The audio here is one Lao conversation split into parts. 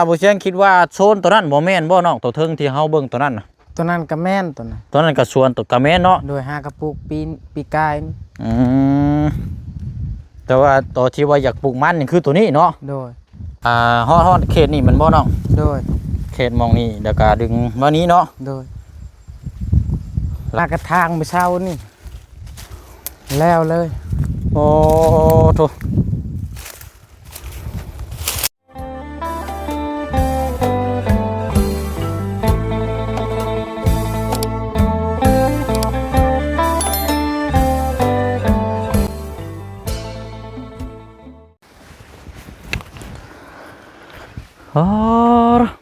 ອາ ບໍ່ຊຽງຄິດວ່າໂຊນໂຕນັ້ນບໍ່ແມ່ນບໍ່ນ້ອງ? ໂຕເທິງທີ່ເຮົາເບິ່ງໂຕນັ້ນນະ? ໂຕນັ້ນກໍແມ່ນ ໂຕນັ້ນ ໂຕນັ້ນກໍສວນ ໂຕ ກໍແມ່ນເນາະ? ໂດຍ ຫາກໍປູກປີ ປີກາຍນີ້. ອືມ ແຕ່ວ່າໂຕທີ່ວ່າຢາກປູກມັນນີ້ຄືໂຕນີ້ເນາະ? ໂດຍ. ອ່າ ຮອດ ຮອດເຂດນີ້ແມ່ນບໍ່ນ້ອງ? ໂດຍ. ເຂດໝ່ອງນີ້ ແລ້ວກໍດຶງມານີ້ເນາະ? ໂດຍ. ລາກກະຖາງມື້ເຊົ້ານີ້ ແລ້ວເລີຍ. ໂອ້ໂທ້. ອໍ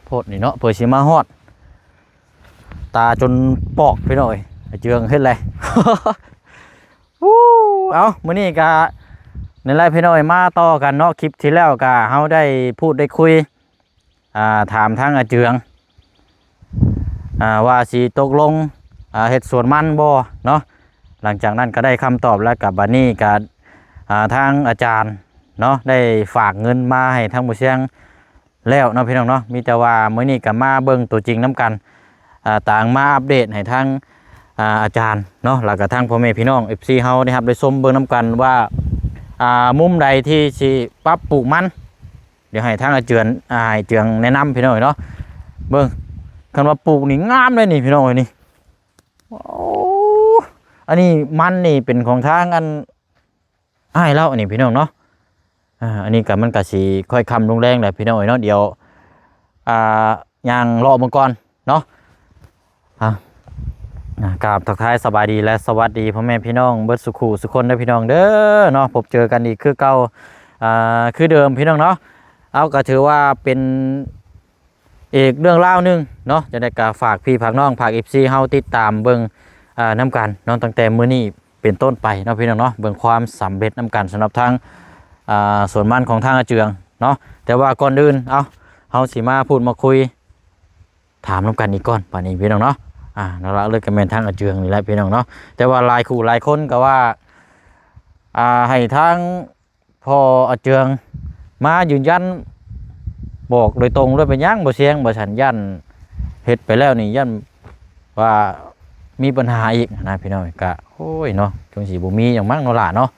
ໂພດນີ້ເນາະ ເພື່ອຊິມາຮອດ ຕາຈົນປອກພີ່ນ້ອງເອີຍ ອາເຈືອງເຮັດແຫຼະ. ເອົ້າ ມື້ນີ້ກະນັ້ນແຫຼະພີ່ນ້ອງເອີຍ ມາຕໍ່ກັນເນາະ. ຄລິບທີ່ແລ້ວກະເຮົາໄດ້ພູດໄດ້ຄຸຍ ອ່າ ຖາມທາງອາເຈືອງ ອ່າ ວ່າຊິຕົກລົງ ອ່າ ເຮັດສວນມັນບໍ່ເນາະ. ຫຼັງຈາກນັ້ນກໍໄດ້ຄຳຕອບແລ້ວ ກະບັດນີ້ກະ ອ່າ ທາງອາຈານເນາະ ໄດ້ຝາກເງິນມາໃຫ້ທາງໝູ່ຊຽງ ແລ້ວເນາະພີ່ນ້ອງເນາະ. ມີແຕ່ວ່າມື້ນີ້ກໍມາເບິ່ງຕົວຈິງນຳກັນ ອ່າ ຕ່າງມາອັບເດດໃຫ້ທາງ ອ່າ ອາຈານເນາະ ແລ້ວກໍທາງພໍ່ແມ່ພີ່ນ້ອງ ເອັຟຊີ ເຮົາໄດ້ຮັບໄດ້ຊົມເບິ່ງນຳກັນວ່າ ອ່າ ມຸມໃດທີ່ຊິປັບປູກມັນ ດຽວໃຫ້ທາງອາເຈືອງ ອາ ອາເຈືອງແນະນຳພີ່ນ້ອງເນາະ. ເບິ່ງ ຄັນວ່າປູກນີ້ງາມເລີຍນີ້ພີ່ນ້ອງເອີຍນີ້. ໂອ້ ອັນນີ້ມັນນີ້ເປັນຂອງທາງອັນ ອ້າຍລາວອັນນີ້ພີ່ນ້ອງເນາະ. ອ່າ ອັນນີ້ກໍມັນກໍຊິຄ່ອຍຄ່ຳລົງແລງແຫຼະພີ່ນ້ອງເອີຍເນາະ. ດຽວ ອ່າ ຍ່າງເລາະເບິ່ງກ່ອນເນາະ. ອ່າ ອ່າ ກາບທັກທາຍສະບາຍດີ ແລະ ສະຫວັດດີພໍ່ແມ່ພີ່ນ້ອງເບິດສູ່ຄູ່ສູ່ຄົນເດີພີ່ນ້ອງເດີເນາະ. ພົບເຈີກັນອີກຄືເກົ່າ ອ່າ ຄືເດີມພີ່ນ້ອງເນາະ. ເອົາ ກໍຖືວ່າເປັນ ອີກເລື່ອງລາວໜຶ່ງເນາະ. ຈັ່ງໃດກໍຝາກພີ່ຝາກນ້ອງ ຝາກ ເອັຟຊີ ເຮົາຕິດຕາມເບິ່ງ ເອີ ນຳກັນເນາະ ຕັ້ງແຕ່ມື້ນີ້ເປັນຕົ້ນໄປເນາະພີ່ນ້ອງເນາະ. ເບິ່ງຄວາມສຳເລັດນຳກັນສຳລັບທາງ ອ່າ ສວນມັນຂອງທາງອາເຈືອງເນາະ. ແຕ່ວ່າກ່ອນອື່ນ ເອົາ ເຮົາຊິມາພູດມາຄຸຍ ຖາມນຳກັນອີກກ່ອນບາດນີ້ພີ່ນ້ອງເນາະ. ອ່າ ນັ້ນລະ ເລີຍກໍແມ່ນທາງອາເຈືອງນີ້ແຫຼະພີ່ນ້ອງເນາະ. ແຕ່ວ່າຫຼາຍຄູ່ຫຼາຍຄົນກໍວ່າ ອ່າ ໃຫ້ທາງ ພໍ່ອາເຈືອງມາຢືນຢັນບອກໂດຍຕົງເລີຍ ເປັນຫຍັງບໍ່ຊຽງ ວ່າຊັ້ນ. ຢ້ານເຮັດໄປແລ້ວນີ້ ຢ້ານວ່າມີບັນຫາອີກນະພີ່ນ້ອງ. ກະ ໂອ້ຍເນາະ ຈົງຊິບໍ່ມີຫຍັງມັ້ງເນາະຫຼ້າເນາະ.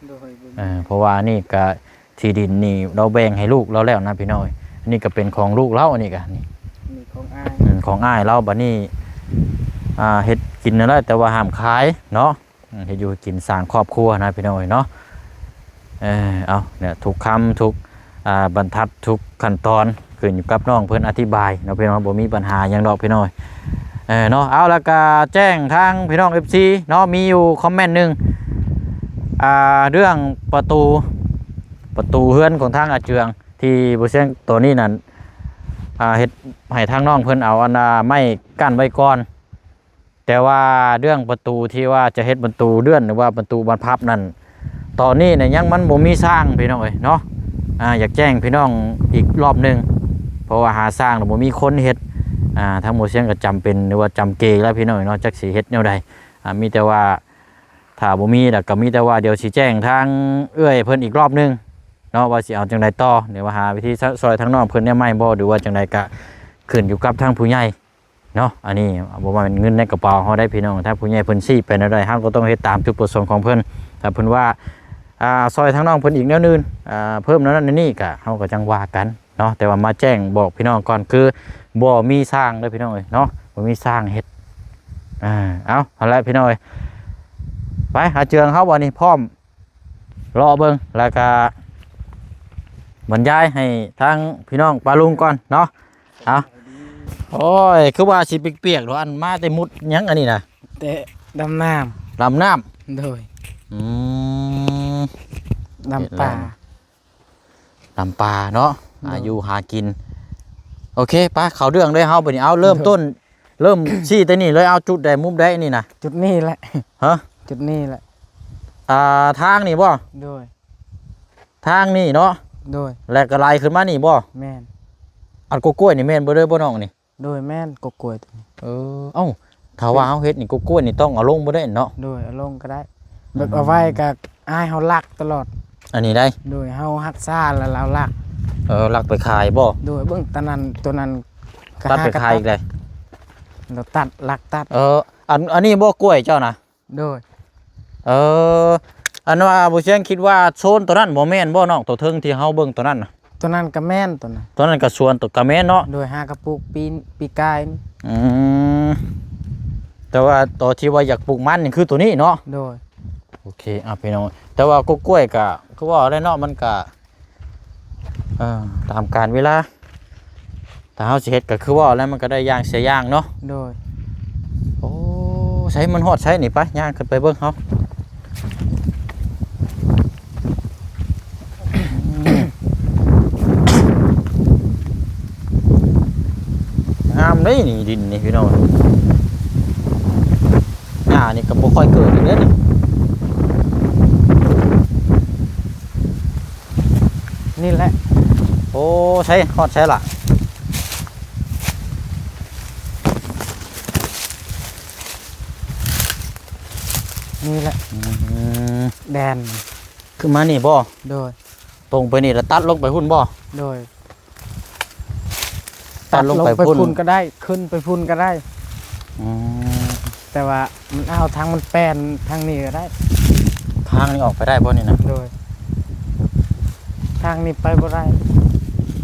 ໂດຍ ບໍ່ມີ. ເອີ ເພາະວ່າອັນນີ້ກະທີ່ດິນນີ້ລາວແບ່ງໃຫ້ລູກລາວແລ້ວນະພີ່ນ້ອງ. ອັນນີ້ກະເປັນຂອງລູກລາວ ອັນນີ້ກະນີ້ ນີ້ຂອງອ້າຍ ອືມ ຂອງອ້າຍລາວ. ບາດນີ້ ອ່າ ເຮັດກິນນັ້ນແຫຼະ ແຕ່ວ່າຫ້າມຂາຍເນາະ. ເຮັດຢູ່ເຮັດກິນສ້າງຄອບຄົວນະພີ່ນ້ອງເອີຍເນາະ. ເອີ ເອົາ ເນຍ ທຸກຄຳ ທຸກ ອ່າ ບັນທັດ ທຸກຂັ້ນຕອນ ຂຶ້ນຢູ່ກັບນ້ອງເພິ່ນອະທິບາຍເນາະພີ່ນ້ອງ. ບໍ່ມີບັນຫາຫຍັງດອກພີ່ນ້ອງເອີຍ ເນາະ. ເອົາ ແລ້ວກະແຈ້ງທາງພີ່ນ້ອງ ເອັຟຊີ ເນາະ ມີຢູ່ຄອມເມັນໜຶ່ງ ອ່າ ເລື່ອງປະຕູ ປະຕູເຮືອນຂອງທາງອາເຈືອງ ທີ່ບໍ່ຊຽງໂຕນີ້ນັ້ນ ອ່າ ເຮັດໃຫ້ທາງນ້ອງເພິ່ນເອົາອັນ ອ່າ ໄມ້ກັ້ນໄວ້ກ່ອນ. ແຕ່ວ່າເລື່ອງປະຕູທີ່ວ່າຈະເຮັດປະຕູເລື່ອນ ຫຼືວ່າປະຕູບານພັບນັ້ນ ຕອນນີ້ນະຍັງມັນບໍ່ມີຊ່າງພີ່ນ້ອງເອີຍເນາະ. ອ່າ ຢາກແຈ້ງພີ່ນ້ອງອີກລອບໜຶ່ງ ເພາະວ່າຫາຊ່າງແລ້ວບໍ່ມີຄົນເຮັດ. ອ່າ ທາງໝູ່ຊຽງກໍຈຳເປັນ ຫຼືວ່າຈຳເກແລ້ວພີ່ນ້ອງເອີຍເນາະ ຈັກຊິເຮັດແນວໃດ. ອ່າ ມີແຕ່ວ່າຖ້າບໍ່ມີແລ້ວກໍມີແຕ່ວ່າດຽວຊິແຈ້ງທາງເອື້ອຍເພິ່ນອີກລອບໜຶ່ງເນາະ ວ່າຊິເອົາຈັ່ງໃດຕໍ່ ຫຼືວ່າຫາວິທີຊ່ອຍທາງນ້ອງເພິ່ນແນວໃໝ່ບໍ່ ຫຼືວ່າຈັ່ງໃດ ກໍຂຶ້ນຢູ່ກັບທາງຜູ້ໃຫຍ່ ເນາະ. ອັນນີ້ບໍ່ວ່າແມ່ນເງິນໃນກະເປົາເຮົາໄດ໋ພີ່ນ້ອງ ຖ້າຜູ້ໃຫຍ່ເພິ່ນຊີ້ໄປແນວໃດ ເຮົາກໍຕ້ອງເຮັດຕາມຈຸດປະສົງຂອງເພິ່ນ. ຖ້າເພິ່ນວ່າ ອ່າ ຊ່ອຍທາງນ້ອງເພິ່ນອີກແນວອື່ນ ອ່າ ເພີ່ມແນວນັ້ນແນວນີ້ ກະເຮົາກໍຈັ່ງວ່າກັນເນາະ. ແຕ່ວ່າມາແຈ້ງບອກພີ່ນ້ອງກ່ອນ ຄືບໍ່ມີຊ່າງເດີພີ່ນ້ອງເອີຍເນາະ ບໍ່ມີຊ່າງເຮັດ. ອ່າ ເອົາ ຫັ້ນແຫຼະພີ່ນ້ອງເອີຍ ໄປຫາເຈືອງເຮົາບັດນີ້ ພ້ອມ ເລາະເບິ່ງ ແລ້ວກະບັນຍາຍໃຫ້ທາງພີ່ນ້ອງປ້າລຸງກ່ອນເນາະ. ເອົາ ໂອ້ຍ ຄືວ່າຊິປຽກໆ ດອກ ອັນມາແຕ່ມຸດຫຍັງອັນນີ້ນະ? ແຕ່ດຳນ້ຳ. ດຳນ້ຳ? ໂດຍ. ອືມ ດຳປາ. ເຮັດແລ້ວ ດຳປາເນາະ. ໂດຍ. ຫາຢູ່ຫາກິນ. ໂອເຄ ໄປ ເຂົ້າເລື່ອງເລີຍເຮົາບັດນີ້. ເອົາ ເລີ່ມ ໂດຍ ຕົ້ນ ເລີ່ມຊີ້ແຕ່ນີ້ເລີຍ ເອົາ ຈຸດໃດ ມຸມໃດນີ້ນະ? ຈຸດນີ້ແຫຼະ. ຮະ? ຈຸດນີ້ແຫຼະ. ອ່າ ທາງນີ້ບໍ່? ໂດຍ. ທາງນີ້ເນາະ? ໂດຍ. ແລ້ວກໍໄຫຼຂຶ້ນມານີ້ບໍ່? ແມ່ນ. ອັນກົກກ້ວຍນີ້ແມ່ນບໍ່ເດີ ບໍ່ນ້ອງນີ້? ໂດຍ ແມ່ນ ກົກກ້ວຍໂຕນີ້. ເອີ ເອົ້າ ຖ້າວ່າເຮົາເຮັດນີ້ ກົກກ້ວຍນີ້ຕ້ອງເອົາລົງບໍ່ໄດ້ເນາະ? ໂດຍ ເອົາລົງກໍໄດ້. ອືມ ແບບເອົາໄວ້ກໍອ້າຍເຮົາລັກຕະຫຼອດ ອັນນີ້ໄດ໋. ໂດຍ ເຮົາຮັກສາແລ້ວລາວລັກ. ເອີ ລັກໄປຂາຍບໍ່? ໂດຍ ເບິ່ງຕານັ້ນ ໂຕນັ້ນກໍ ຕັດໄປຂາຍອີກເລີຍ ແລ້ວຕັດ ລັກຕັດ. ເອີ ອັນ ອັນນີ້ບໍ່ກ້ວຍເຈົ້ານະ? ໂດຍ ເອີ ອັນວ່າບໍ່ຊຽງຄິດວ່າໂຊນໂຕນັ້ນບໍ່ແມ່ນບໍ່ນ້ອງ? ໂຕເທິງທີ່ເຮົາເບິ່ງໂຕນັ້ນນະ? ໂຕນັ້ນກໍແມ່ນ ໂຕນັ້ນ ໂຕນັ້ນກໍສວນ ໂຕກໍແມ່ນເນາະ? ໂດຍ ຫາກໍປູກປີ ປີກາຍນີ້. ອືມ ແຕ່ວ່າໂຕທີ່ວ່າຢາກປູກມັນນີ້ຄືໂຕນີ້ເນາະ? ໂດຍ ໂອເຄ ອ່ະ ພີ່ນ້ອງ ແຕ່ວ່າກົກກ້ວຍກະ ຄືວ່າແຫຼະເນາະ ມັນກະ ເອີ ຕາມການເວລາ ຖ້າເຮົາຊິເຮັດກໍຄືວ່າແຫຼະ ມັນກໍໄດ້ຢ່າງເສຍຢ່າງເນາະ? ໂດຍ ໂອ້ ໃສ ມັນຮອດໃສນີ້? ໄປ ຍ່າງຂຶ້ນໄປເບິ່ງເຮົາ. ງາມເດ້ນີ້ ດິນນີ້ພີ່ນ້ອງ ຫຍ້ານີ້ກໍບໍ່ຄ່ອຍເກີດອີກເດ້ນີ້. ນີ້ແຫຼະ ໂອ້ ໃສ ຮອດໃສລະ? ນີ້ແຫຼະ ອືມ ແດນ ຄືມານີ້ບໍ່? ໂດຍ ຕົງໄປນີ້ແລ້ວຕັດລົງໄປພຸ້ນບໍ່? ໂດຍ ຕັດລົງໄປພຸ້ນ ຕັດລົງໄປພຸ້ນກໍໄດ້ ຂຶ້ນໄປພຸ້ນກໍໄດ້. ອືມ ແຕ່ວ່າມັນເອົາທາງມັນແປນທາງນີ້ກໍໄດ້. ທາງນີ້ອອກໄປໄດ້ບໍ່ນີ້ນະ? ໂດຍ ທາງນີ້ໄປບໍ່ໄດ້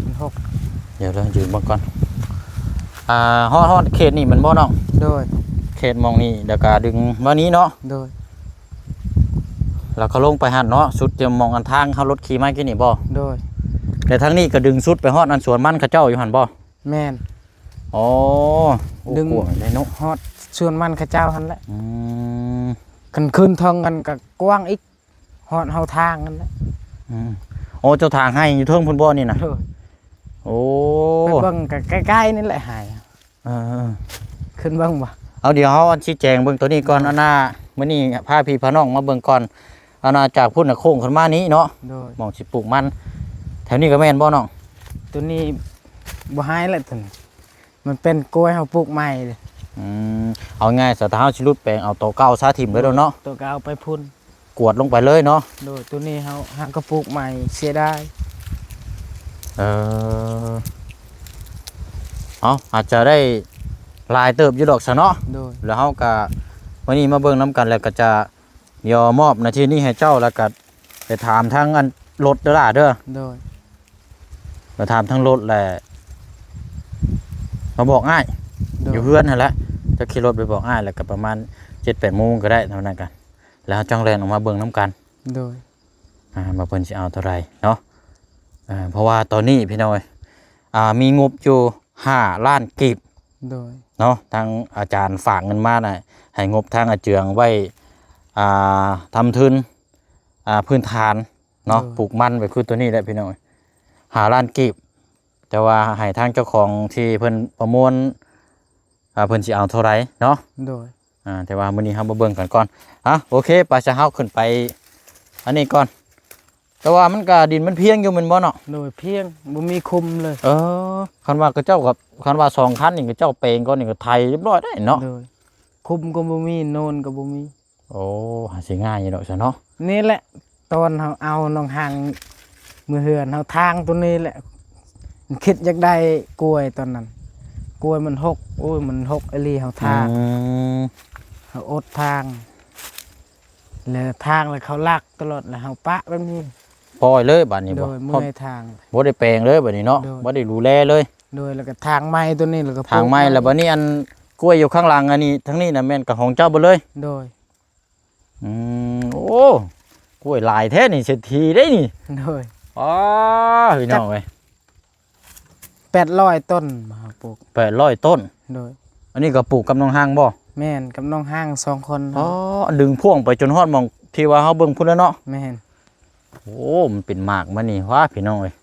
ມັນຫົກ. ດຽວເດີ ຢືນເບິ່ງກ່ອນ ອ່າ ຮອດ ຮອດເຂດນີ້ແມ່ນບໍ່ນ້ອງ? ໂດຍ ເຂດໝ່ອງນີ້ ແລ້ວກະດຶງມານີ້ເນາະ? ໂດຍ ແລ້ວກໍລົງໄປຫັ້ນເນາະ ສຸດຈະໝ່ອງອັນທາງເຮົາລົດຂີ່ມາກີ້ນີ້ບໍ່? ໂດຍ ແລ້ວທາງນີ້ກໍດຶງສຸດໄປຮອດອັນສວນມັນເຂົາເຈົ້າຢູ່ຫັ້ນບໍ່? ແມ່ນ ອໍ ໂອ້ ກວ້າງເດ້ເນາະ ຮອດສວນມັນເຂົາເຈົ້າຫັ້ນແຫຼະ. ອືມ ຄັນຂຶ້ນເທິງຫັ້ນກໍກວ້າງອີກ ຮອດເຮົາທາງຫັ້ນແຫຼະ. ອືມ ໂອ້ ເຈົ້າທາງໄຮ່ຢູ່ເທິງພຸ້ນບໍ່ນີ້ນະ? ໂດຍ ໂອ້ ໄປເບິ່ງກໍໃກ້ໆນີ້ແຫຼະໄຮ່. ເອີ ຂຶ້ນເບິ່ງບໍ່? ເອົາ ດຽວເຮົາຊີ້ແຈງເບິ່ງໂຕນີ້ກ່ອນ. ອືມ ອັນນ່າ ມື້ນີ້ພາພີ່ພານ້ອງມາເບິ່ງກ່ອນ ອັນນ່າ ຈາກພຸ້ນນະໂຄ້ງຂຶ້ນມານີ້ເນາະ. ໂດຍ ໝ່ອງຊິປູກມັນ ແຖວນີ້ກໍແມ່ນບໍ່ນ້ອງ? ໂຕນີ້ບໍ່ໃຫ້ແຫຼະ ໂຕນີ້ ມັນເປັນກ້ວຍເຮົາປູກໃໝ່ເດ້. ອືມ ເອົາງ່າຍຊະ ຖ້າເຮົາຊິຫຼຸດແປງ ເອົາໂຕເກົ່າຊະຖິ້ມເລີຍເນາະ. ໂຕເກົ່າໄປພຸ້ນ ກວດລົງໄປເລີຍເນາະ. ໂດຍ ໂຕນີ້ເຮົາຫາກໍປູກໃໝ່ ເສຍດາຍ. ເອີ ເອົາ ອາດຈະໄດ້ຫຼາຍເຕີບຢູ່ດອກຊະເນາະ. ໂດຍ ແລ້ວເຮົາກໍມື້ນີ້ມາເບິ່ງນຳກັນ ແລ້ວກໍຈະ ດຽວມອບໜ້າທີ່ນີ້ໃຫ້ເຈົ້າ ແລ້ວກໍໄປຖາມທາງອັນລົດເດີຫຼ້າເດີ. ໂດຍ ໄປຖາມທາງລົດແຫຼະ ມາບອກອ້າຍ. ໂດຍ ຢູ່ເຮືອນຫັ້ນແຫຼະ ເຈົ້າຂີ່ລົດໄປບອກອ້າຍ ແລ້ວກໍປະມານເຈັດແປດໂມງກໍໄດ້ ເທົ່ານັ້ນກັນ ແລ້ວເຮົາຈັ່ງແລ່ນອອກມາເບິ່ງນຳກັນ. ໂດຍ ອ່າ ວ່າເພິ່ນຊິເອົາເທົ່າໃດເນາະ. ອ່າ ເພາະວ່າຕອນນີ້ພີ່ນ້ອງເອີຍ ອ່າ ມີງົບຢູ່ຫ້າລ້ານກີບ. ໂດຍ ເນາະ ທາງອາຈານຝາກເງິນມານະ ໃຫ້ງົບທາງອາເຈືອງໄວ້ ອ່າ ທຳທຶນ ອ່າ ພື້ນຖານເນາະ. ໂດຍ ປູກມັນໄວ້ຄືໂຕນີ້ແຫຼະພີ່ນ້ອງ ຫ້າລ້ານກີບ ແຕ່ວ່າໃຫ້ທາງເຈົ້າຂອງທີ່ເພິ່ນປະມວນ ອ່າ ເພິ່ນຊິເອົາເທົ່າໃດເນາະ. ໂດຍ ອ່າ ແຕ່ວ່າມື້ນີ້ເຮົາມາເບິ່ງກັນກ່ອນ. ອ່ະ ໂອເຄ ໄປຊະ ເຮົາຂຶ້ນໄປອັນນີ້ກ່ອນ. ແຕ່ວ່າມັນກະ ດິນມັນພຽງຢູ່ແມ່ນບໍ່ເນາະ? ໂດຍ ພຽງ ບໍ່ມີຂຸມເລີຍ. ເອີ ຄັນວ່າເຂົາເຈົ້າກໍ ຄັນວ່າສອງຄັນນີ້ ເຂົາເຈົ້າແປງກ່ອນນີ້ ກໍໄຖຮຽບຮ້ອຍໄດ້ເນາະ. ໂດຍ ຂຸມກໍບໍ່ມີ ໂນນກໍບໍ່ມີ. ໂອ້ ຫາຊິງ່າຍຢູ່ດອກຊະເນາະ. ນີ້ແຫຼະ ຕອນເຮົາເອົານ້ອງຮັງເມືອເຮືອນ ເຮົາທາງໂຕນີ້ແຫຼະ ຄິດຢາກໄດ້ກ້ວຍຕອນນັ້ນ ກ້ວຍມັນຫົກ. ໂອ້ຍ ມັນຫົກອີ່ຫຼີ ເຮົາທາງ. ອືມ ເຮົາອົດທາງ ແລ້ວທາງແລ້ວເຂົາລັກຕະຫຼອດ ແລ້ວເຮົາປະແບບນີ້ ປ່ອຍເລີຍບາດນີ້. ໂດຍ ບໍ່ ເມື່ອຍທາງ ບໍ່ໄດ້ແປງເລີຍບາດນີ້ເນາະ. ໂດຍ ບໍ່ໄດ້ດູແລເລີຍ. ໂດຍ ແລ້ວກໍທາງໃໝ່ໂຕນີ້ ແລ້ວກໍ ທາງໃໝ່ ປູກໃໝ່ ແລ້ວບາດນີ້ອັນກ້ວຍຢູ່ຂ້າງຫຼັງອັນນີ້ ທາງນີ້ນະແມ່ນກໍຂອງເຈົ້າເບິດເລີຍ? ໂດຍ ອືມ ໂອ້ ກ້ວຍຫຼາຍແທ້ນີ້ ເສດຖີເດ້ນີ້. ໂດຍ ອໍ ພີ່ນ້ອງເອີຍ ແປດຮ້ອຍຕົ້ນ ມາປູກ ແປດຮ້ອຍຕົ້ນ. ໂດຍ ອັນນີ້ກໍປູກກັບນ້ອງຮັງບໍ່? ແມ່ນ ກັບນ້ອງຮັງສອງຄົນ. ອໍ ດຶງພ່ວງໄປຈົນຮອດໝ່ອງທີ່ວ່າເຮົາເບິ່ງພຸ້ນແລ້ວເນາະ. ແມ່ນ ໂອ້ ມັນເປັນໝາກມານີ້ຫວາ ພີ່ນ້ອງເອີຍ.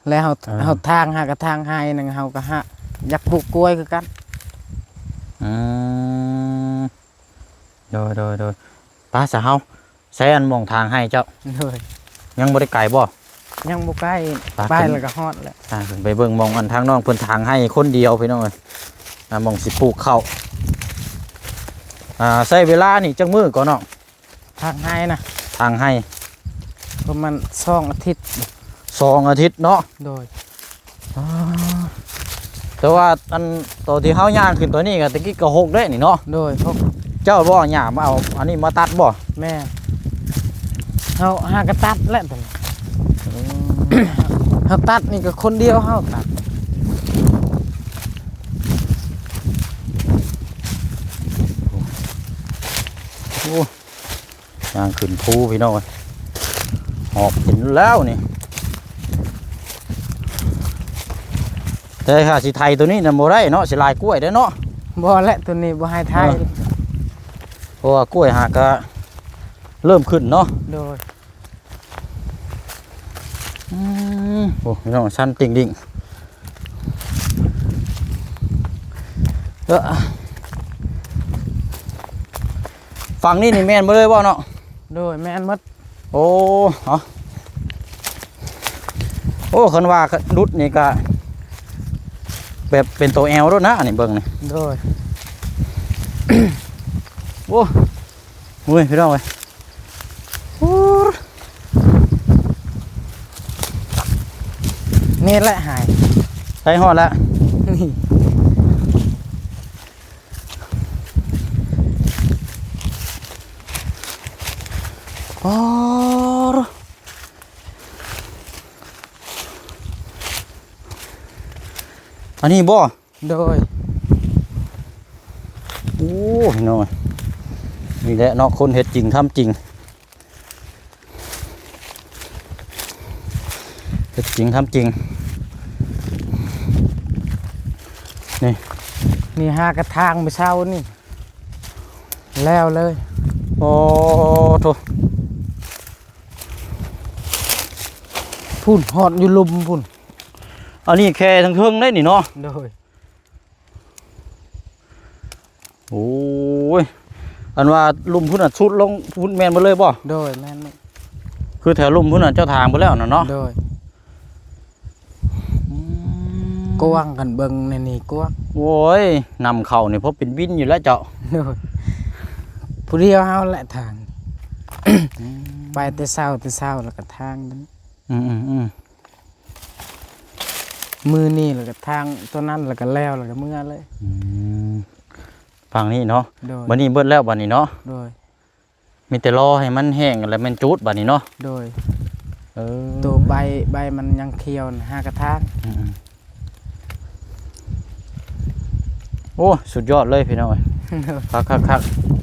ແລ້ວເຮົາ ເອີ ເຮົາທາງຫາກະທາງໄຮ່ໜຶ່ງ ເຮົາກໍຫາ ຢາກປູກກ້ວຍຄືກັນ. ອືມ ໂດຍ ໂດຍ ໂດຍ ໄປຊະເຮົາ. ໃສອັນໝ່ອງທາງໄຮ່ເຈົ້າ? ໂດຍ ຍັງບໍ່ໄດ້ໄກບໍ່? ຍັງບໍ່ໄກ ໄປ ໄປ ຂຶ້ນ ແລ້ວກໍຮອດແລ້ວ. ອ່າ ຂຶ້ນໄປເບິ່ງໝ່ອງອັນທາງນ້ອງເພິ່ນທາງໄຮ່ຄົນດຽວ ພີ່ນ້ອງເອີຍ ອ່າ ໝ່ອງຊິປູກເຂົ້າ. ອ່າ ໃຊ້ເວລານີ້ຈັກມື້ກໍນ້ອງ? ທາງໄຮ່ນະ ທາງໄຮ່ ປະມານສອງອາທິດ. ສອງອາທິດເນາະ. ໂດຍ. ອ່າ ແຕ່ວ່າອັນ ຕອນທີ່ເຮົາຍ່າງຂຶ້ນຕົວນີ້ກໍ ແຕ່ກີ້ກໍຫົກເດ້ນີ້ເນາະ. ໂດຍ. ຫົກ. ເຈົ້າບໍ່ຫຍ້າມາເອົາອັນນີ້ມາຕັດບໍ່? ແມ່ນ. ເຮົາຫາກໍຕັດແຫຼະຕົວນີ້. ອືມ. ເຮົາຕັດນີ້ກໍຄົນດຽວເຮົາຕັດ. ໂອ້ ຍ່າງຂຶ້ນພູພີ່ນ້ອງເອີຍ ຫອບເຫັນແລ້ວນີ້. ແຕ່ຖ້າຊິໄຖຕົວນີ້ນະບໍ່ໄດ້ເນາະ ຊິລາຍກ້ວຍເດ້ເນາະ. ບໍ່ແຫຼະ ຕົວນີ້ບໍ່ໃຫ້ໄຖ. ເອີ ເພາະວ່າກ້ວຍຫາກະເລີ່ມຂຶ້ນເນາະ. ໂດຍ. ອືມ ໂອ້ ພີ່ນ້ອງ ຊັນຕິ່ງດິ່ງ. ເອີ ຝັ່ງນີ້ນີ້ແມ່ນເບິດເລີຍບໍ່ເນາະ? ໂດຍ ແມ່ນໝົດ. ໂອ້ ເອົາ ໂອ້ ຄັນວ່າຫຼຸດນີ້ກະແບບເປັນໂຕແອວໂລດນະ ອັນນີ້ເບິ່ງນີ້. ໂດຍ. ໂອ້ ເມື່ອຍພີ່ນ້ອງເອີຍ. ນີ້ແຫຼະຫາຍ ໃກ້ຮອດແລ້ວ. ນີ້ ອໍ ອັນນີ້ບໍ່? ໂດຍ. ໂອ້ ພີ່ນ້ອງ ນີ້ແຫຼະເນາະ ຄົນເຮັດຈິງທຳຈິງ ເຮັດຈິງທຳຈິງ. ນີ້ ນີ້ຫາກະຖາງມື້ເຊົ້ານີ້ ແລ້ວເລີຍ. ໂອ້ໂທ້ ພຸ້ນ ຮອດຢູ່ລຸ່ມພຸ້ນ. ອັນນີ້ແຄ່ທາງເທິງເດ້ນີ້ເນາະ. ໂດຍ. ໂອ້ຍ ອັນວ່າລຸ່ມພຸ້ນນະ ຊຸດລົງພຸ້ນແມ່ນເບິດເລີຍບໍ່? ໂດຍ ແມ່ນໝົດ. ຄືແຖວລຸ່ມພຸ້ນນະ ເຈົ້າຖາງເບິດແລ້ວນະເນາະ. ໂດຍ. ອືມ ກວ້າງ ຄັນເບິ່ງໃນນີ້ກວ້າງ. ໂອ້ຍ ນຳເຂົ້ານີ້ພໍເປັນວິນຢູ່ແລ້ວເຈົ້າ. ໂດຍ. ຜູ້ດຽວເຮົາແຫຼະຖາງ. ອືມ ໄປແຕ່ເຊົ້າ ແຕ່ເຊົ້າແລ້ວກໍຖາງ. ອືມໆໆ. ມື້ນີ້ແລ້ວກໍທາງຕົວນັ້ນ ແລ້ວກໍແລ້ວ ແລ້ວກໍເມືອເລີຍ. ອືມ ຝັ່ງນີ້ເນາະ. ໂດຍ. ບັດນີ້ເບິດແລ້ວບັດນີ້ເນາະ. ໂດຍ. ມີແຕ່ລໍໃຫ້ມັນແຫ້ງ ແລ້ວແມ່ນຈູດບັດນີ້ເນາະ. ໂດຍ. ເອີ ໂຕໃບ ໃບມັນຍັງຂຽວນະ ຫາກະຖາງ. ອືມໆ. ໂອ້ ສຸດຍອດເລີຍພີ່ນ້ອງເອີຍ. ຄັກ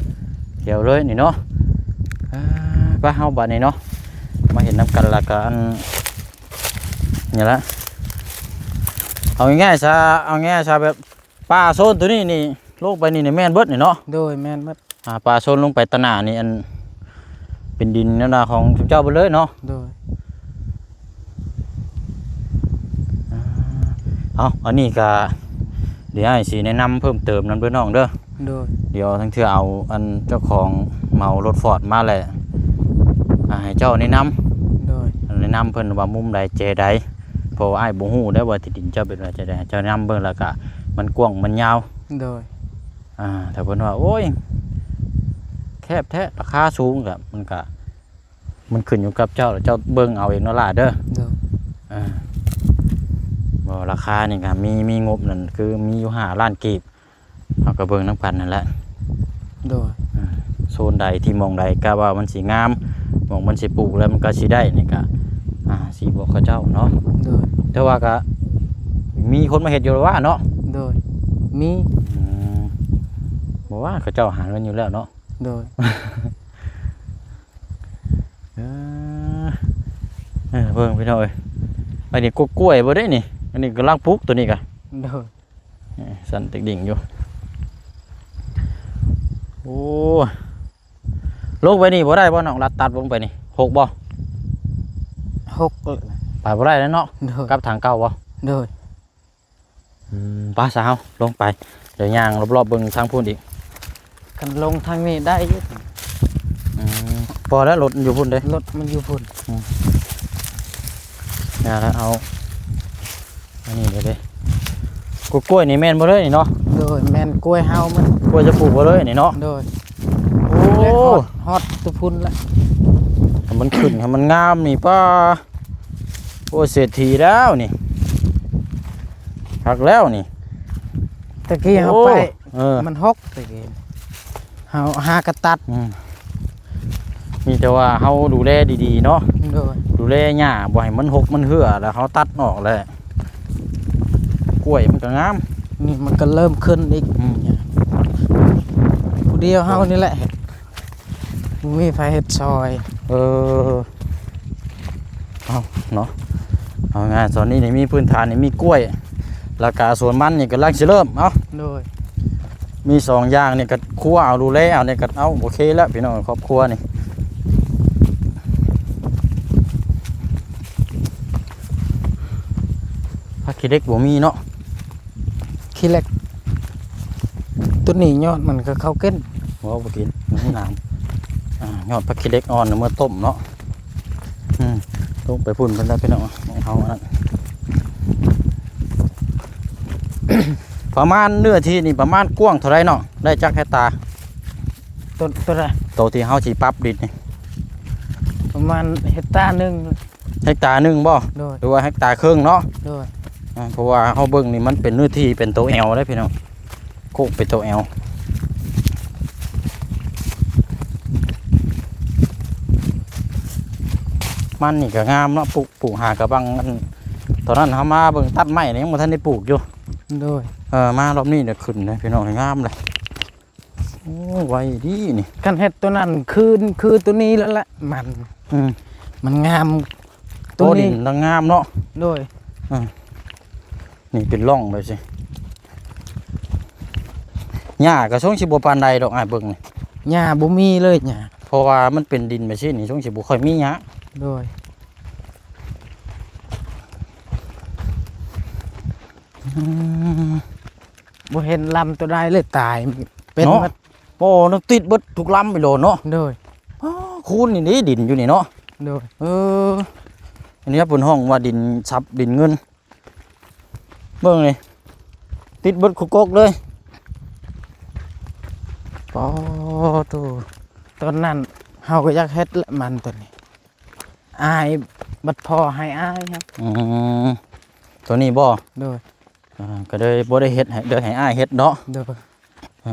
ໆໆ ດຽວເລີຍນີ້ເນາະ. ອ່າ ໄປເຮົາບາດນີ້ເນາະ ມາເຮັດນຳກັນ ແລ້ວກະອັນນີ້ລະ ເອົາງ່າຍໆຊະ ເອົາງ່າຍໆຊະ ແບບປ່າໂຊນຕົວນີ້ນີ້ ລົງໄປນີ້ນີ້ແມ່ນເບິດນີ້ເນາະ. ໂດຍ ແມ່ນເບິດ. ອ່າ ປ່າໂຊນລົງໄປຕາໜ້ານີ້ ອັນ ເປັນດິນແນວໜ້າຂອງຊຸມເຈົ້າເບິດເລີຍເນາະ. ໂດຍ. ອ່າ ເອົາ ອັນນີ້ກະ ດຽວອ້າຍຊິແນະນຳເພີ່ມເຕີມນຳເດີນ້ອງເດີ. ໂດຍ. ດຽວທັງເທື່ອເອົາອັນເຈົ້າຂອງເໝົາລົດຟອດມາແຫຼະ ອ່າ ໃຫ້ເຈົ້າແນະນຳ. ໂດຍ. ແນະນຳເພິ່ນວ່າມຸມໃດແຈໃດ ເພາະວ່າອ້າຍບໍ່ຮູ້ເດ້ວ່າທີ່ດິນເຈົ້າເປັນວ່າຈະໃດ ໃຫ້ເຈົ້ານຳເບິ່ງ ແລ້ວກະມັນກວ້າງມັນຍາວ. ໂດຍ. ອ່າ ຖ້າເພິ່ນວ່າ ໂອ້ຍ ແຄບແທ້ ລາຄາສູງ ກະ ມັນກະ ມັນຂຶ້ນຢູ່ກັບເຈົ້າ ແລ້ວເຈົ້າເບິ່ງເອົາເອງເນາະຫຼ້າເດີ. ໂດຍ. ອ່າ ບໍ່ ລາຄານີ້ກະມີ ມີງົບນັ້ນ ຄືມີຢູ່ຫ້າລ້ານກີບ ເຮົາກໍເບິ່ງນຳກັນນັ້ນແຫຼະ. ໂດຍ. ອ່າ ໂຊນໃດທີ່ໝ່ອງໃດກະວ່າມັນຊິງາມ ໝ່ອງມັນຊິປູກແລ້ວມັນກໍຊິໄດ້ນີ້ກະ ອ່າ ຊິບອກເຂົາເຈົ້າເນາະ. ໂດຍ. ແຕ່ວ່າກະມີຄົນມາເຮັດຢູ່ລະວ່າເນາະ. ໂດຍ. ມີ. ອືມ ບໍ່ວ່າເຂົາເຈົ້າຫາເງິນຢູ່ແລ້ວເນາະ. ໂດຍ. ເອີ ເອີ ເບິ່ງພີ່ນ້ອງເອີຍ ອັນນີ້ກໍກ້ວຍບໍ່ໄດ້ນີ້ ອັນນີ້ກຳລັງປຸກຕົວນີ້ກະ. ໂດຍ. ເອີ ສັ່ນຕິກດິ່ງຢູ່. ໂອ້ ລົງໄປນີ້ບໍ່ໄດ້ບໍ່ນ້ອງ ລັດຕັດລົງໄປນີ້ ຫົກບໍ່? ຫົກ ໄປບໍ່ໄດ້ແລ້ວເນາະ. ໂດຍ. ກັບທາງເກົ່າບໍ່? ໂດຍ. ອືມ ໄປຊະເຮົາລົງໄປ ດຽວຍ່າງລອບໆເບິ່ງທາງພຸ້ນອີກ. ຄັນລົງທາງນີ້ໄດ້ຢູ່. ອືມ ພໍແລ້ວ ລົດມັນຢູ່ພຸ້ນເດ້ ລົດມັນຢູ່ພຸ້ນ. ອືມ ຢ່າລະ ເອົາອັນນີ້ເດ້ ກ້ວຍນີ້ແມ່ນບໍ່ເລີຍນີ້ເນາະ? ໂດຍ ແມ່ນກ້ວຍເຮົາໝົດ ກ້ວຍຈະປູກບໍ່ເລີຍນີ້ເນາະ? ໂດຍ. ໂອ້ ຮອດ ຮອດຕົວພຸ້ນລະ ໃຫ້ມັນຂຶ້ນ ໃຫ້ມັນງາມນີ້ ປ້າ. ໂອ້ ເສດຖີແລ້ວນີ້ ຄັກແລ້ວນີ້. ຕະກີ້ເຮົາ ໂອ້ ໄປ ເອີ ມັນຫົກຕະກີ້ ເຮົາຫາກະຕັດ ອືມ ມີແຕ່ວ່າເຮົາດູແລດີໆເນາະ. ໂດຍ ດູແລຫຍ້າບໍ່ໃຫ້ມັນຫົກມັນເຮື້ອ ແລ້ວເຮົາຕັດອອກແລ້ວ ກ້ວຍມັນກໍງາມ. ນີ້ມັນກໍເລີ່ມຂຶ້ນອີກ ອືມ ຜູ້ດຽວເຮົານີ້ແຫຼະເຮັດ ບໍ່ມີໃຜເຮັດຊ່ອຍ. ເອີ ເອົາເນາະ ເອົາງ່າຍ ຕອນນີ້ນີ້ມີພື້ນຖານນີ້ມີກ້ວຍ ແລ້ວກະສວນມັນນີ້ກຳລັງຊິເລີ່ມ. ເອົາ ໂດຍ ມີສອງຢ່າງນີ້ກໍຄົວເອົາ ດູແລເອົານີ້ກໍເອົາ ໂອເຄແລ້ວພີ່ນ້ອງ ຄອບຄົວນີ້. ຜັກຂີ້ເຫຼັກບໍ່ມີເນາະ ຂີ້ເຫຼັກ ໂຕນີ້ຍອດມັນກໍເຂົ້າກິນ. ບໍ່ ບໍ່ກິນ ມັນໜາມ ອ່າ ຍອດຜັກຂີ້ເຫຼັກອ່ອນເອົາມາຕົ້ມເນາະ. ອືມ ລົງໄປພຸ້ນເພິ່ນໄດ້ພີ່ນ້ອງ ເຮົາອັນນັ້ນ ປະມານເນື້ອທີ່ນີ້ປະມານກວ້າງເທົ່າໃດເນາະ ໄດ້ຈັກເຮັກຕາ? ໂຕ ໂຕໃດ? ໂຕທີ່ເຮົາຊິປັບດິນນີ້ ປະມານເຮັກຕາໜຶ່ງ. ເຮັກຕາໜຶ່ງບໍ່? ໂດຍ ຫຼືວ່າເຮັກຕາເຄິ່ງເນາະ? ໂດຍ ອ່າ ເພາະວ່າເຮົາເບິ່ງນີ້ມັນເປັນເນື້ອທີ່ເປັນໂຕແອວເດ້ພີ່ນ້ອງ ໂຄກເປັນໂຕແອວ. ມັນນີ້ກໍງາມເນາະ ປູກ ປູກຫາກະບັງ ອັນ ຕອນນັ້ນເຮົາມາເບິ່ງຕັດໄມ້ນີ້ຍັງບໍ່ທັນໄດ້ປູກຢູ່. ໂດຍ ເອີ ມາຮອບນີ້ນະຂຶ້ນເດ້ພີ່ນ້ອງ ງາມເລີຍ. ໂອ້ ໄວດີນີ້ ຄັນເຮັດໂຕນັ້ນຄື ຄືໂຕນີ້ແລ້ວລະ ມັນ ອືມ ມັນງາມ ໂຕນີ້ ໂຕນີ້ລະງາມເນາະ. ໂດຍ ອ່າ ນີ້ເປັນຮ່ອງແບບຊີ້ ຫຍ້າກໍຊົງຊິບໍ່ປານໃດດອກ ອ້າຍເບິ່ງນີ້ ຫຍ້າບໍ່ມີເລີຍຫຍ້າ ເພາະວ່າມັນເປັນດິນແບບຊີ້ນີ້ ຊົງຊິບໍ່ຄ່ອຍມີຫຍ້າ. ໂດຍ ອືມ ບໍ່ເຫັນລຳໂຕໃດເລີຍ ຕາຍເປັນ ເນາະ ໝົດ. ໂອ້ ມັນຕິດເບິດທຸກລຳອີ່ຫຼໍເນາະ. ໂດຍ ອ້າ ຄູນນີ້ເດ້ ດິນຢູ່ນີ້ເນາະ. ໂດຍ ເອີ ອັນນີ້ເພິ່ນຮ້ອງວ່າດິນຊັບ ດິນເງິນ ເບິ່ງນີ້ ຕິດເບິດຄູ່ກົກເລີຍ. ປາໂຕ ຕອນນັ້ນເຮົາກໍຢາກເຮັດແຫຼະ ມັນໂຕນີ້ ອ້າຍ ບັດພໍ່ໃຫ້ອ້າຍເຮົາ. ອືມ ໂຕນີ້ບໍ່? ໂດຍ ອ່າ ກໍເລີຍບໍ່ໄດ້ເຮັດໃຫ້ ເລີຍໃຫ້ອ້າຍເຮັດເນາະ. ໂດຍ ເອີ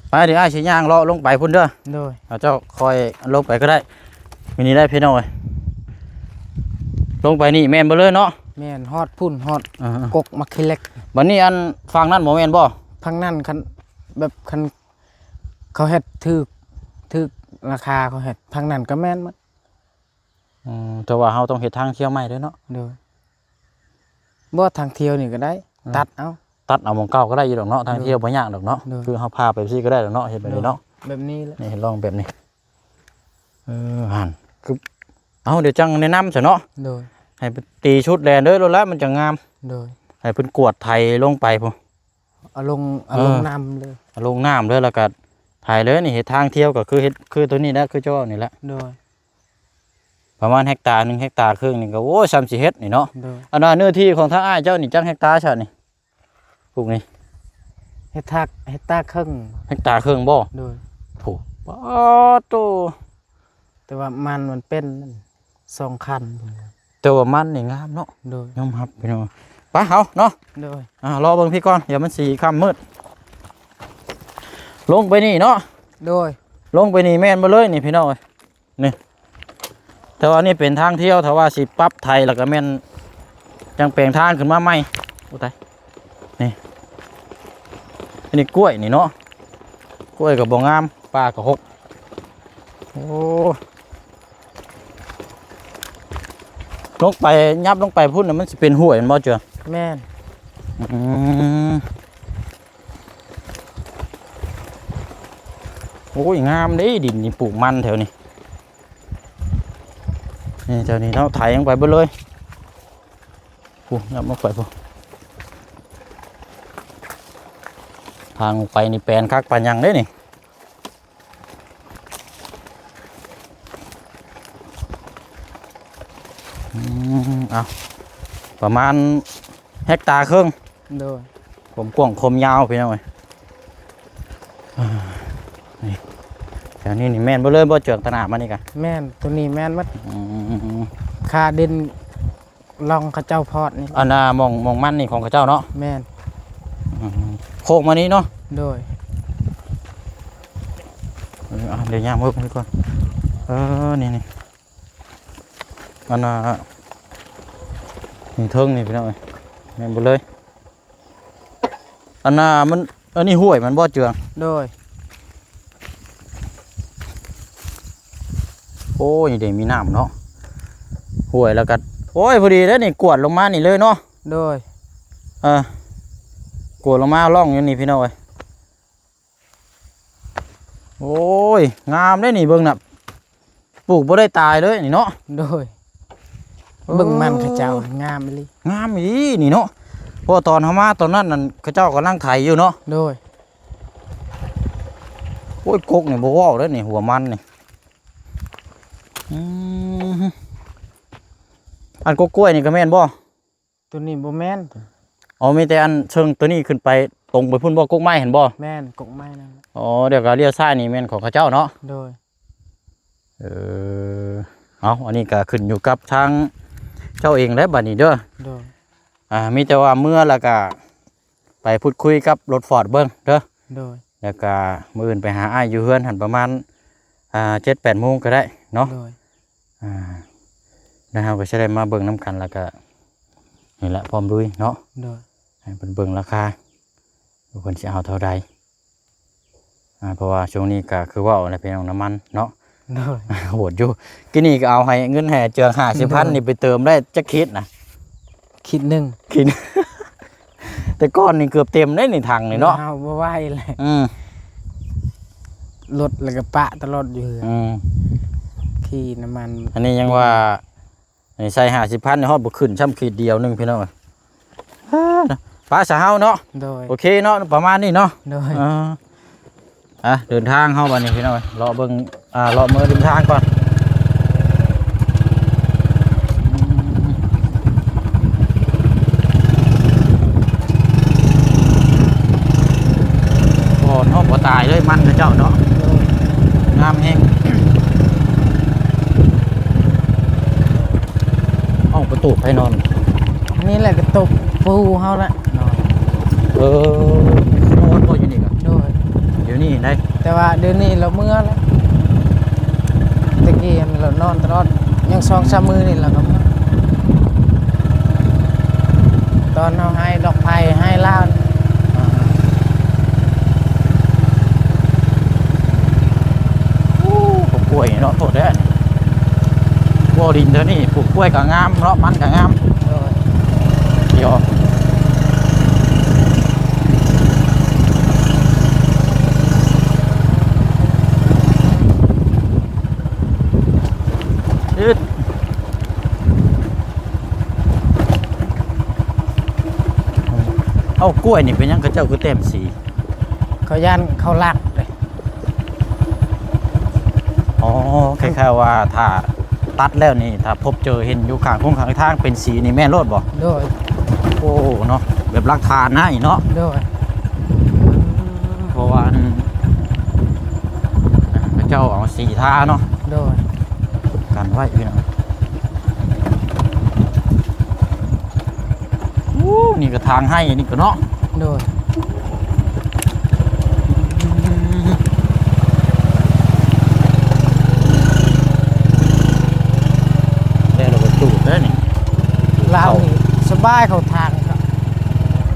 ໄປ ດຽວອ້າຍຊິຍ່າງເລາະລົງໄປພຸ້ນເດີ. ໂດຍ ເອົາ ເຈົ້າຄ່ອຍລົງໄປກໍໄດ້. ມີນີ້ໄດ້ພີ່ນ້ອງເອີຍ ລົງໄປນີ້ແມ່ນບໍ່ເລີຍເນາະ? ແມ່ນ ຮອດພຸ້ນ ຮອດ ອ່າ ກົກໝາກຂີ້ເຫຼັກ. ບັດນີ້ອັນຝັ່ງນັ້ນບໍ່ແມ່ນບໍ່? ຝັ່ງນັ້ນຄັນ ແບບຄັນເຂົາເຮັດຖືກ ຖືກລາຄາເຂົາເຮັດ ຝັ່ງນັ້ນກໍແມ່ນໝົດ. ອືມ ແຕ່ວ່າເຮົາຕ້ອງເຮັດທາງທ່ຽວໃໝ່ເດ້ເນາະ. ໂດຍ ບໍ່ ທາງທ່ຽວນີ້ກໍໄດ້ ອືມ ຕັດເອົາ ຕັດເອົາໝ່ອງເກົ່າກໍໄດ້ຢູ່ດອກເນາະ ທາງ ໂດຍ ທ່ຽວບໍ່ຍາກດອກເນາະ. ໂດຍ ຄືເຮົາພາໄປຊີ້ກໍໄດ້ດອກເນາະ ເຮັດແບບນີ້ເນາະ. ໂດຍ ແບບນີ້ແຫຼະ ນີ້ລອງແບບນີ້. ເອີ ຫັ້ນ ຄື ເອົາ ດຽວຈັ່ງແນະນຳຊະເນາະ. ໂດຍ ໃຫ້ຕີຊຸດແລນເດີໂລດລະ ມັນຈະງາມ. ໂດຍ ໃຫ້ເພິ່ນກວດໄຖລົງໄປພຸ້ນ ເອົາລົງ ເອົາລົງ ເອີ ນ້ຳເລີຍ ເອົາລົງນ້ຳເລີຍ ແລ້ວກໍໄຖເລີຍ. ນີ້ເຮັດທາງທ່ຽວກໍຄືເຮັດ ຄືໂຕນີ້ແຫຼະ ຄືເຈົ້າເວົ້ານີ້ແຫຼະ. ໂດຍ ປະມານເຮັກຕາໜຶ່ງ ເຮັກຕາເຄິ່ງນີ້ກໍ ໂອ້ຍ ຊ່ຳຊິເຮັດນີ້ເນາະ. ໂດຍ ອັນວ່າເນື້ອທີ່ຂອງທາງອ້າຍເຈົ້ານີ້ຈັກເຮັກຕາຊະນີ້ ປູກນີ້? ເຮັກຕາ ເຮັກຕາເຄິ່ງ. ເຮັກຕາເຄິ່ງບໍ່? ໂດຍ ໂອ້ ປາໂຕ ແຕ່ວ່າມັນ ມັນເປັນສອງຄັນ ແຕ່ວ່າມັນນີ້ງາມເນາະ. ໂດຍ ຍອມຮັບພີ່ນ້ອງ ໄປເຮົາເນາະ. ໂດຍ ອ່າ ລໍເບິ່ງພີ້ກ່ອນ ດຽວມັນຊິຄ່ຳມືດ. ລົງໄປນີ້ເນາະ. ໂດຍ ລົງໄປນີ້ແມ່ນບໍ່ເລີຍນີ້ພີ່ນ້ອງເອີຍ ນີ້ ແຕ່ວ່ານີ້ເປັນທາງທ່ຽວ ຖ້າວ່າຊິປັບໄຖແລ້ວກໍແມ່ນຈັ່ງແປງທາງຂຶ້ນມາໃໝ່. ໂອ້ ຕາຍ ນີ້ ອັນນີ້ກ້ວຍນີ້ເນາະ ກ້ວຍກໍບໍ່ງາມ ປ່າກໍຮົກ. ໂອ້ ລົງໄປ ຫຍັບລົງໄປພຸ້ນນະ ມັນຊິເປັນຫ້ວຍແມ່ນບໍ່ເຈືອ? ແມ່ນ ອືມ ໂອ້ຍ ງາມເດ້ ດິນນີ້ ປູກມັນແຖວນີ້. ນີ້ ແຖວນີ້ເນາະ ໄຖລົງໄປເບິດເລີຍ. ພຸ້ນ ຫຍັບລົງໄປພຸ້ນ ທາງລົງໄປນີ້ແປນຄັກປານຫຍັງເດ້ນີ້. ອືມ ເອົາ ປະມານເຮັກຕາເຄິ່ງ. ໂດຍ ຄວາມກວ້າງຄວາມຍາວພີ່ນ້ອງເອີຍ. ອ່າ ນີ້ ແຖວນີ້ນີ້ແມ່ນເບິດເລີຍບໍ່ ເຈື່ອງຕາໜ້າມານີ້ກະ? ແມ່ນ ໂຕນີ້ແມ່ນໝົດ. ອືມ ຄາດິນ ລ່ອງເຂົາເຈົ້າພອດນີ້ ອັນນ່າ ໝ່ອງ ໝ່ອງມັນນີ້ຂອງເຂົາເຈົ້າເນາະ? ແມ່ນ. ອືມ ໂຄ້ງມານີ້ເນາະ? ໂດຍ. ເອີ ອ່ະ ດຽວຍ່າງເບິ່ງກ່ອນ. ເອີ ນີ້ໆ ອັນນ່າ ນີ້ເທິງນີ້ພີ່ນ້ອງເອີຍ ແມ່ນເບິດເລີຍ. ອັນນ່າ ມັນ ອັນນີ້ຫ້ວຍມັນບໍ່ເຈືອງ? ໂດຍ. ໂອ້ຍ ນີ້ເດ້ ມີນ້ຳເນາະ ຫ້ວຍ ແລ້ວກໍ ໂອ້ຍ ພໍດີເດ້ນີ້ ກວດລົງມານີ້ເລີຍເນາະ? ໂດຍ. ເອີ ກວດລົງມາລ່ອງຢູ່ນີ້ພີ່ນ້ອງເອີຍ. ໂອ້ຍ ງາມເດ້ນີ້ ເບິ່ງນະ ປູກບໍ່ໄດ້ຕາຍເລີຍນີ້ເນາະ? ໂດຍ. ເອີ ເບິ່ງມັນເຂົາເຈົ້າງາມອີ່ຫຼີ ງາມອີ່ຫຼີນີ້ເນາະ ເພາະວ່າຕອນເຮົາມາຕອນນັ້ນນັ້ນ ເຂົາເຈົ້າກຳລັງໄຖຢູ່ເນາະ? ໂດຍ. ໂອ້ຍ ກົກນີ້ບໍ່ເວົ້າເດ້ນີ້ ຫົວມັນນີ້. ອືມ ອັນກົກກ້ວຍນີ້ກໍແມ່ນບໍ່? ໂຕນີ້ບໍ່ແມ່ນ. ອໍ ມີແຕ່ອັນເຊິ່ງໂຕນີ້ຂຶ້ນໄປ ຕົງໄປພຸ້ນບໍ່? ກົກໄມ້ຫັ້ນບໍ່? ແມ່ນ ກົກໄມ້ນັ້ນ. ອໍ ດຽວກໍລ້ຽວຊ້າຍນີ້ແມ່ນຂອງເຂົາເຈົ້າເນາະ? ໂດຍ. ເອີ ເອົາ ອັນນີ້ກໍຂຶ້ນຢູ່ກັບທາງເຈົ້າເອງແຫຼະບັດນີ້ເດີ. ໂດຍ. ອ່າ ມີແຕ່ວ່າເມືອແລ້ວກໍໄປພູດຄຸຍກັບລົດຟອດເບິ່ງເດີ. ໂດຍ. ແລ້ວກໍມື້ອື່ນໄປຫາອ້າຍຢູ່ເຮືອນຫັ້ນປະມານ ອ່າ ເຈັດແປດໂມງກໍໄດ້ເນາະ? ໂດຍ. ອ່າ ແລ້ວເຮົາກໍຊິໄດ້ມາເບິ່ງນຳກັນ ແລ້ວກໍນີ້ແຫຼະ ພ້ອມລຸຍເນາະ? ໂດຍ. ໃຫ້ເພິ່ນເບິ່ງລາຄາ ວ່າເພິ່ນຊິເອົາເທົ່າໃດ. ອ່າ ເພາະວ່າຊ່ວງນີ້ກໍຄືເວົ້າແຫຼະພີ່ນ້ອງ ນ້ຳມັນເນາະ? ໂດຍ. ໂຫດຢູ່ ກີ້ນີ້ກໍເອົາໃຫ້ເງິນໃຫ້ເຈືອງຫ້າສິບພັນ ໂດຍ ນີ້ໄປເຕີມໄດ້ຈັກຂີດນະ? ຂີດໜຶ່ງ. ຂີດ ແຕ່ກ່ອນນີ້ເກືອບເຕັມເດ້ນີ້ຖັງນີ້ເນາະ? ເຮົາບໍ່ໄຫວແຫຼະ. ອືມ ລົດແລ້ວກໍປະຕະຫຼອດຢູ່ເຮືອນ. ອືມ ຂີ່ນ້ຳມັນ ອັນນີ້ຍັງວ່າ ອັນນີ້ໃສ່ຫ້າສິບພັນ ຮອດບໍ່ຂຶ້ນຊ້ຳຂີດດຽວໜຶ່ງພີ່ນ້ອງເອີຍ. ປ້າສາເຮົາເນາະ? ໂດຍ. ໂອເຄເນາະ ປະມານນີ້ເນາະ? ໂດຍ. ອ່າ ອ່ະ ເດີນທາງເຮົາບັດນີ້ພີ່ນ້ອງເອີຍ ເລາະເບິ່ງ ອ່າ ເລາະເມືອລິມທາງກ່ອນ. ບໍ່ເນາະ ບໍ່ຕາຍເລີຍມັນເຂົາເຈົ້າເນາະ. ໂດຍ. ງາມແຮງ. ເອົ້າ ກະຕູບໃຜນອນ? ນີ້ແຫຼະກະຕູບປູເຮົາແຫຼະນອນ. ເອີ ນອນບໍ່ຢູ່ນີ້ກະ? ໂດຍ. ດຽວນີ້ໄດ໋ ແຕ່ວ່າດຽວນີ້ລາວເມືອແລ້ວ. ແຕ່ກີ້ຫັ້ນລາວນອນຕະຫຼອດ ຍັງສອງສາມມື້ນີ້ລາວກະເມືອ. ຕອນເຮົາໃຫ້ດອກໄຜ່ໃຫ້ລາວ. ອ່າ ໂອ້ ປູກກ້ວຍເນາະ ໂທດເດີ. ບໍ່ ດິນເທື່ອນີ້ປູກກ້ວຍກະງາມເນາະ ມັນກະງາມ. ໂດຍ. ດຽວ ອືດ ເອົາ ກ້ວຍນີ້ເປັນຫຍັງເຂົາເຈົ້າຄືແຕ້ມສີ? ເຂົາຢ້ານເຂົາລັກເດ້. ອໍ ຄ້າຍໆວ່າຖ້າຕັດແລ້ວນີ້ ຖ້າພົບເຈີເຫັນຢູ່ຂ້າງຄົງຂ້າງທາງເປັນສີນີ້ແມ່ນໂລດບໍ່? ໂດຍ. ໂອ້ ເນາະ ແບບຫຼັກຖານນະນີ້ເນາະ? ໂດຍ. ເພາະວ່າອັນ ເຂົາເຈົ້າເອົາສີທາເນາະ? ໂດຍ. ກັນໄວ້ພີ່ນ້ອງ. ໂອ້ ນີ້ກະທາງໄຮ່ນີ້ກະເນາະ. ໂດຍ. ແລ້ວລາວກະຈູດເດີນີ້ ລາວນີ້ສະບາຍເຂົ້າທາງ.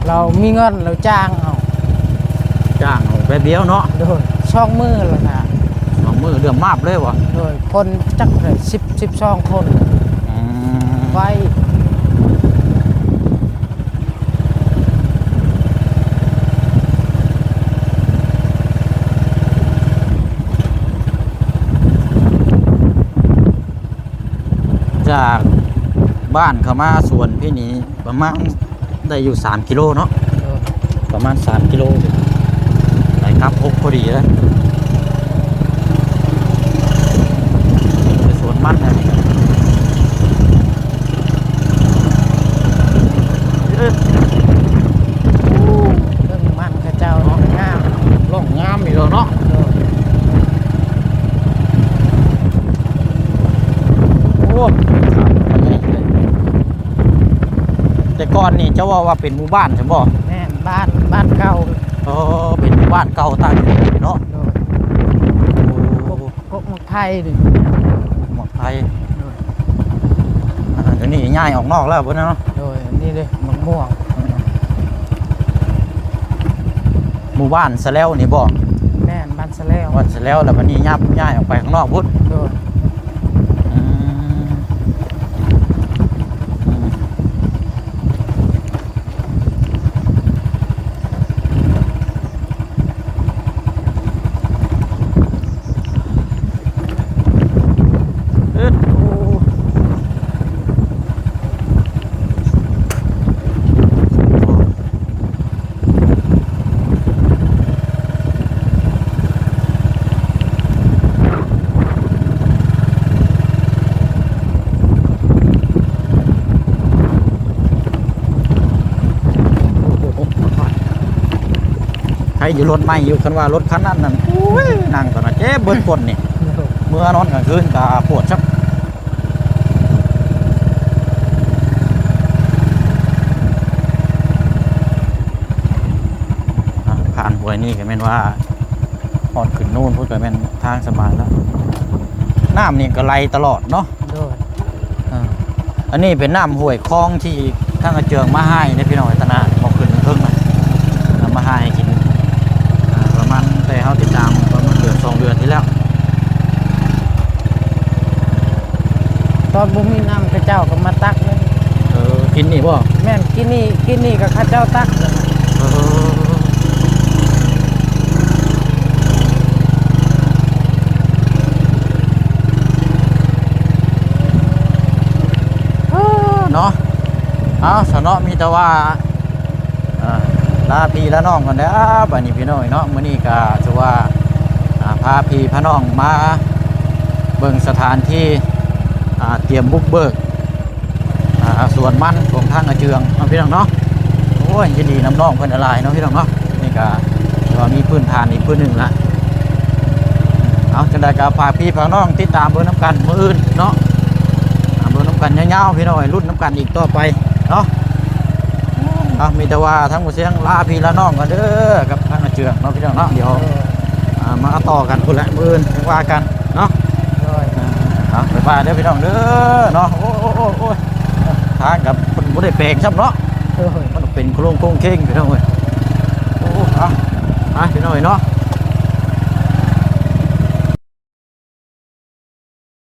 ລາວມີເງິນລາວຈ້າງເອົາ ຈ້າງເອົາແປັບດຽວເນາະ? ໂດຍ. ສອງມື້ລະນະ ສອງມື້ເລື່ອມມາບເລີຍບໍ່? ໂດຍ. ຄົນຈັກສິບ ສິບສອງຄົນ. ອືມ ໄວ. ຈາກບ້ານເຂົ້າມາສວນພີ່ນີ້ປະມານໄດ້ຢູ່ສາມກິໂລເນາະ? ໂດຍ. ປະມານສາມກິໂລ ໄປກັບຫົກພໍດີເລີຍ. ໄປສວນມັນແທ້ນີ້. ເອີ ເບິ່ງມັນເຂົາເຈົ້າເນາະ ງາມ ລ່ອງງາມອີກແລ້ວເນາະ. ໂດຍ. ໂອ້ ຄັກແນ່ ກ່ອນນີ້ເຈົ້າເວົ້າວ່າເປັນໝູ່ບ້ານຊັ້ນບໍ່? ແມ່ນ ບ້ານ ບ້ານເກົ່າ. ອໍ ເປັນໝູ່ບ້ານເກົ່າຕັ້ງຢູ່ເນາະ. ໂດຍ. ໂອ້ ກົກ ກົກໝາກໄຜ່ນີ້ ໝາກໄຜ່. ໂດຍ. ອ່າ ດຽວນີ້ຍ້າຍອອກນອກແລ້ວພຸ້ນເນາະ. ໂດຍ. ນີ້ເດ້ ໝາກມ່ວງ. ໝູ່ບ້ານສະແລ້ວນີ້ບໍ່? ແມ່ນ ບ້ານສະແລ້ວ. ບ້ານສະແລ້ວ ແລ້ວບັດນີ້ຍັບຍ້າຍອອກໄປຂ້າງນອກພຸ້ນ. ໂດຍ. ອືມ ອືມ. ອຶດ ໂອ້ ໄຄຢູ່ລົດໃໝ່ຢູ່ ຄັນວ່າລົດຄັນນັ້ນນັ້ນ ໂອ້ຍ ນັ່ງຕອນນັ້ນເຈັບເບິດກົ້ນນີ້ ເມື່ອນອນກາງຄືນກະປວດຊ້ຳ. ອ່າ ຜ່ານຫ້ວຍນີ້ກະແມ່ນວ່າຮອດຂຶ້ນໂນ້ນພຸ້ນກະແມ່ນທາງສະບາຍແລ້ວ ນ້ຳນີ້ກະໄຫຼຕະຫຼອດເນາະ. ໂດຍ. ອ່າ ອັນນີ້ເປັນນ້ຳຫ້ວຍຄອງທີ່ທາງອາເຈືອງມາຫາຍເດ້ພີ່ນ້ອງເອີຍ ຕະໜາດບໍ່ຂຶ້ນເທິງນະ ນຳມາຫາຍກິນ ອ່າ ປະມານແຕ່ເຮົາຕິດຕາມປະມານເດືອນສອງເດືອນທີ່ແລ້ວ. ຕອນບໍ່ມີນ້ຳເຂົາເຈົ້າກໍມາຕັກເລີຍ. ເອີ ກິນນີ້ບໍ່? ແມ່ນ ກິນນີ້ ກິນນີ້ກໍເຂົາເຈົ້າຕັກ. ເອີ ເນາະ. ເອົາ ຊະເນາະ ມີແຕ່ວ່າ ອ່າ ລາພີ່ລານ້ອງກ່ອນເດີ ບາດນີ້ພີ່ນ້ອງເນາະ. ມື້ນີ້ກະຖືວ່າ ອ່າ ພາພີ່ພານ້ອງມາເບິ່ງສະຖານທີ່ ອ່າ ຕຽມບຸກເບີກ ອ່າ ສວນມັນຂອງທາງອາເຈືອງເນາະ ພີ່ນ້ອງເນາະ. ໂອ້ຍ ຍິນດີນຳນ້ອງເພິ່ນຫຼາຍໆເນາະ ພີ່ນ້ອງເນາະ. ນີ້ກະຖືວ່າມີພື້ນຖານອີກຜູ້ໜຶ່ງລະ. ເອົາ ຈັ່ງໃດກໍຝາກພີ່ຝາກນ້ອງຕິດຕາມເບິ່ງນຳກັນມື້ອື່ນເນາະ ຕາມເບິ່ງນຳກັນຍາວໆ ພີ່ນ້ອງເອີຍ ລຸ້ນນຳກັນອີກຕໍ່ໄປເນາະ. ເອົາ ມີແຕ່ວ່າທາງໝູ່ຊຽງລາພີ່ລານ້ອງກ່ອນເດີ ກັບທາງອາເຈືອງເນາະ ພີ່ນ້ອງເນາະ. ດຽວ ເອີ ອ່າ ມາຕໍ່ກັນພຸ້ນແຫຼະ ມື້ອື່ນຈັ່ງວ່າກັນເນາະ. ໂດຍ. ເອົາ ບາຍບາຍເດີພີ່ນ້ອງເດີເນາະ. ໂອ້ຍ ໂອ້ຍ ໂອ້ຍ ໂອ້ຍ ທາງກັບເພິ່ນບໍ່ໄດ້ແປງຊ້ຳເນາະ. ໂດຍ. ມັນເປັນໂຄງໂຄ້ງເຄ້ງພີ່ນ້ອງເອີຍ. ໂອ້ ເອົາ ໄປພີ່ນ້ອງເອີຍເນາະ.